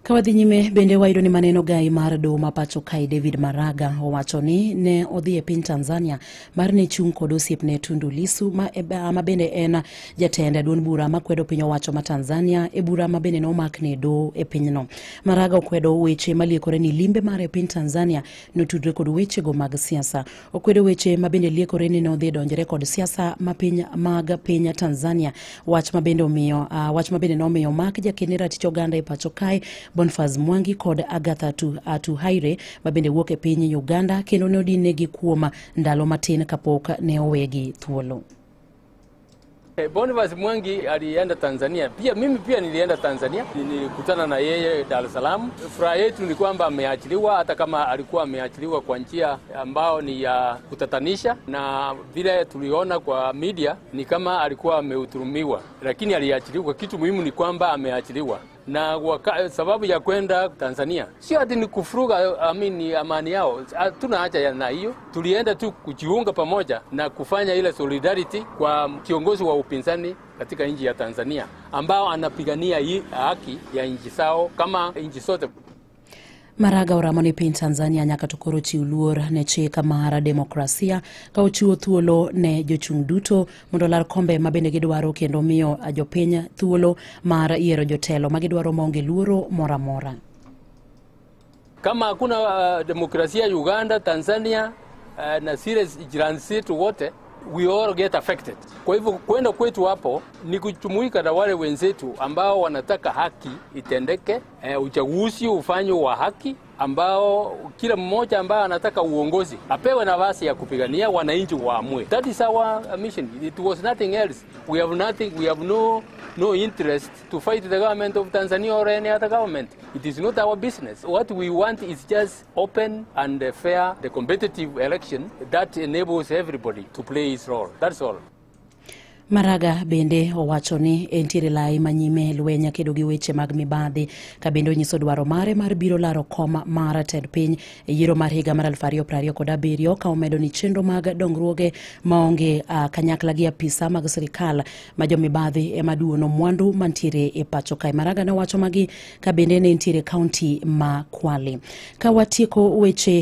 Ka wadhi nyime bende wayudo ni maneno gai mar doho ma pacho kae David Maraga owacho ni ne odhi e piny Tanzania mar ne chung' kod osiepne Tundu Lissu ma bende en jatend duond bura makwedo piny owacho ma Tanzania e bura ma bende nomakne doho e pinyno. Maraga okwedo weche maliekore ni limbe mare e piny Tanzania notudre kod wechego mag siasa. Okwedo weche ma bende liekore ni nodhi donjore kod siasa ma piny mag piny Tanzania, wach ma bende omiyo wach ma bende nomiyo mak jakene ratich oganda e pacho kae Boniface Mwangi kod Agatha Atuhaire ma bende wuok e piny Uganda kendo ne odinegi kuom ndalo matin kapok ne owegi thuolo. Boniface Mwangi alienda Tanzania. Pia mimi pia nilienda Tanzania, nilikutana na yeye Dar es Salaam. Furaha yetu ni kwamba ameachiliwa, hata kama alikuwa ameachiliwa kwa njia ambao ni ya kutatanisha, na vile tuliona kwa media ni kama alikuwa amehulumiwa, lakini aliachiliwa. Kitu muhimu ni kwamba ameachiliwa na sababu ya kwenda Tanzania sio ati ni kufuruga amini amani yao, hatuna haja na hiyo. Tulienda tu kujiunga pamoja na kufanya ile solidarity kwa kiongozi wa upinzani katika nchi ya Tanzania ambao anapigania hii haki ya nchi zao kama nchi zote. Maraga oramo ni piny Tanzania nyaka to koro chiw luor ne chik mar demokrasia ka ochiwo thuolo ne jochung' duto mondo olar kombe ma bende gidwaro kendo miyo jopiny thuolo mar yiero jotelo ma gidwaro maonge luoro moro amora. Kama hakuna demokrasia Uganda, Tanzania na zile jirani zetu wote, we all get affected. Kwa hivyo kwenda kwetu hapo ni kujumuika na wale wenzetu ambao wanataka haki itendeke, uchaguzi ufanywe wa haki ambao kila mmoja ambaye anataka uongozi apewe nafasi ya kupigania, wananchi waamue. That is our mission. It was nothing else. We have nothing, we have no interest to fight the government of Tanzania or any other government. It is not our business. What we want is just open and fair, the competitive election that enables everybody to play his role. That's all. Maraga bende owacho ni entiere lai manyime lweny kedo gi weche mag mibadhi ka bende onyiso dwaro mare mar biro laro kom mar tend piny e yiero mar higa mar 2027 ka omedo ni chenro mag dongruoge maonge kanyakla gi apisa mag sirikal ma jomibadhi ema duono mwandu mantiere e pacho kae. Maraga nowacho magi ka bende ne entiere kaunti ma Kwale. Ka watieko weche.